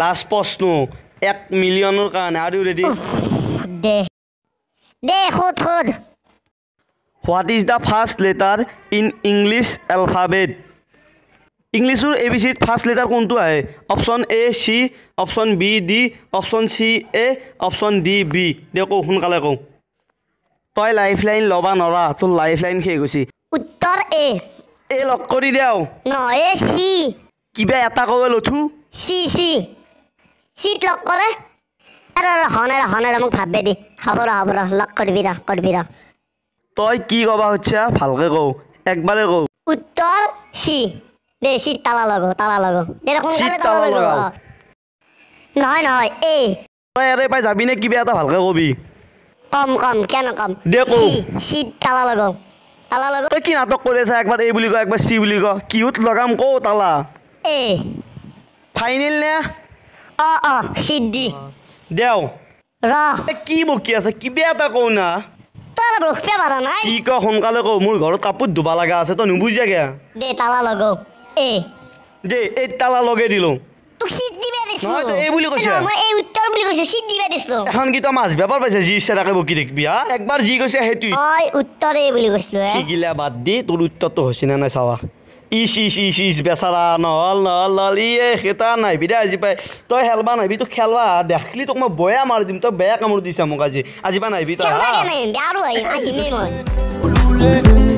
Last প্ৰশ্ন, 1 মিলিয়নৰ কাৰণে। Are you ready? দে দে, সোধ সোধ। What is the first letter in English alphabet? ইংলিছৰ এ বি চিত ফাৰ্ষ্ট লেটাৰ কোনটো আহে? Option A C, option B D, option C A, option D B. দে কওঁ, সোনকালে কওঁ। তই লাইফ লাইন ল'বা নৰা, তোৰ লাইফ লাইন শেষ হৈছে। উত্তৰ এ। এ লক কৰি দেও। নহয়, এ চি। কিবা এটা কওঁ লথু। চি, চি, চিত লক কৰে। আৰু ৰহ নাই, ৰহ নাই, মোক ভাববে দি। হ'ব ৰ, হ'ব ৰ, লক কৰিবি ৰ, কৰিবি ৰ। তই কি কবা খুজিছা ভালকে কওঁ, একবাৰে কওঁ। উত্তৰ চি। দে, চিত তালা লগো, তালা লগো দে। সোনকালে চিত তালা তালা লগো। লগাও। অ। নহয় নহয়, এ। তই এৰে পাই যাবি নে কিবা এটা ভালকে কবি? কম কম, কিয় নকম? দে কওঁ। চি, চিত তালা লগো, তালা লগো। তই কি নাটক কৰি আছা? একবাৰ এ বুলি ক, একবাৰ চি বুলি ক। কিহত লগাম কওঁ তালা? এ। ফাইনেল নে? অ অ, চিত দি। দেও। ৰ। এ, কি বকি আছে? কিবা এটা কওঁ না। তই অলপ ৰখিব পাৰা নাই? কি ক, সোনকালে কওঁ। মোৰ ঘৰত কাপোৰ ধুবা লগা আছে, তই নুবুজিয়াকে। দে, তালা লগো, এ। দে, এই তালা লগাই দিলো। তোক চিট দিবা দিছিলো। নহয়, তই এই বুলি কৈছা। নহয়, মই এই উত্তৰ বুলি কৈছো, চিট দিবা দিছিলো। এখন কি তই মাছ বেপাৰ পাইছে, যি ইচ্ছা তাকে বকি থাকিবি? হা, একবাৰ যি কৈছে সেইটোৱে। মই উত্তৰ এই বুলি কৈছিলো হে। সিগিলা বাদ দি, তোৰ উত্তৰটো হৈছে নে নাই চাৱা। ইচ ইচ ইচ ইচ, বেচাৰা, নহ'ল নহ'ল নহ'ল। ইয়ে সেটা নাহিবি দে আজি পাই। তই খেলবা নাহিবি। তোক খেলবা দেখলি তোক মই বয়া মাৰি দিম। তই বেয়া কামোৰ দিছা মোক আজি। আজি পৰা নাহিবি তই। খেলবা হা। কেনে আৰু আহিম, আহিমেই মই। Ulule.